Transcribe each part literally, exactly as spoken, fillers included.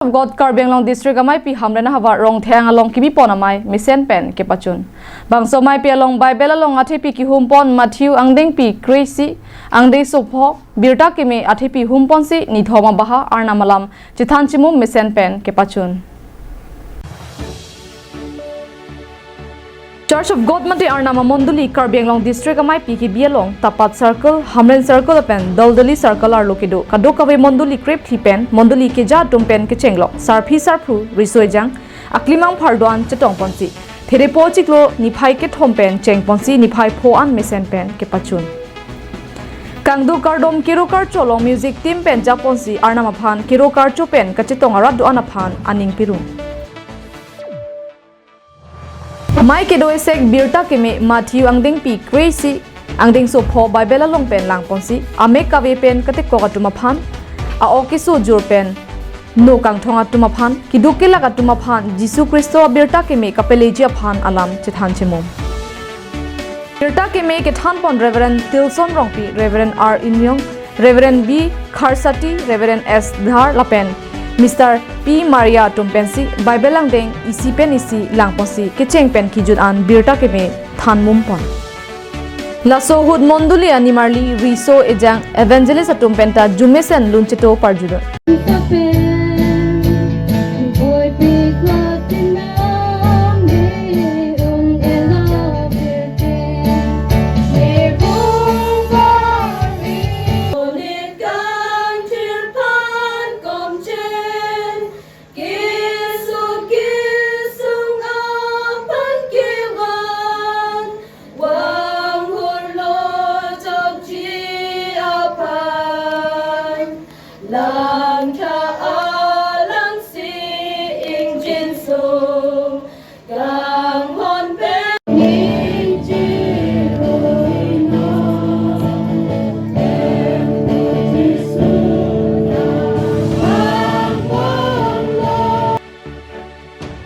God Karbi Anglong District amaipi Hamren ahavar Rongtheng along kibipon amei mesen pen kepachun. Bangso ameipi along Bible along athepi kihumpon Matthew angdengpi kre-isi, angdengso pho, birta keme athepi humponsi nithom abaha Arnam alam chethan chimum mesen pen kepachun. Church of God mate Arnam amondoli Karbi Anglong District ameipi kebi along Tapat Circle, Hamren Circle lapen Daldali Circle arlo kedo kadokave mondoli krepli pen mondoli keja atum pen kechenglok sarpi sarpo riso ejang aklimang phardo-an chetongponsi therepo chiklo niphai kethom pen chengponsi niphai pho an mesen pen kepachun. Kangduk kardom kero karcho along music team pen japonsi Arnam aphan kero karcho pen kachetong arat do-an aphan aning pirun. Amei kedo esek birta keme Matthew angdengpi kre-isi, angdengso pho Bible along pen langponsi amek kave pen katekok atum aphan, a-ok keso jur pen no kangthong atum aphan, keduk kelak atum aphan Jisu Khristo abirta keme kapeleji aphan alam chethan chimum. Birta keme kethanpon Reverend Tilson Rongpi, Reverend R Inyong, Reverend B Kharsati, Reverend S Dhar lapen Mister P Maria atum pensi Bible angdeng isi pen isi langponsi kecheng pen kijut an birta keme thanmumpon. Laso ahut mondoli animarli riso ejang evangelist atum penta jumesen luncheto parjudon. Langtha alangsi ingjinso kanghon pen.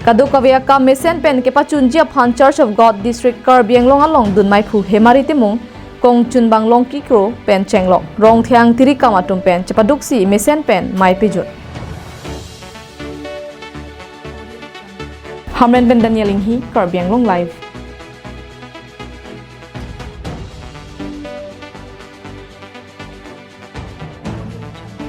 Kadokave akam mesen pen kepachunji aphan Church of God District Karbi Anglong along dunmai phu Hemari Timung, kongchunbang Longki Kro pen chenglok Rongtheng tirikam atum pen chepaduksi mesen pen mei pejut. Hamren pen Daniel Inghi, Karbi Anglong Live.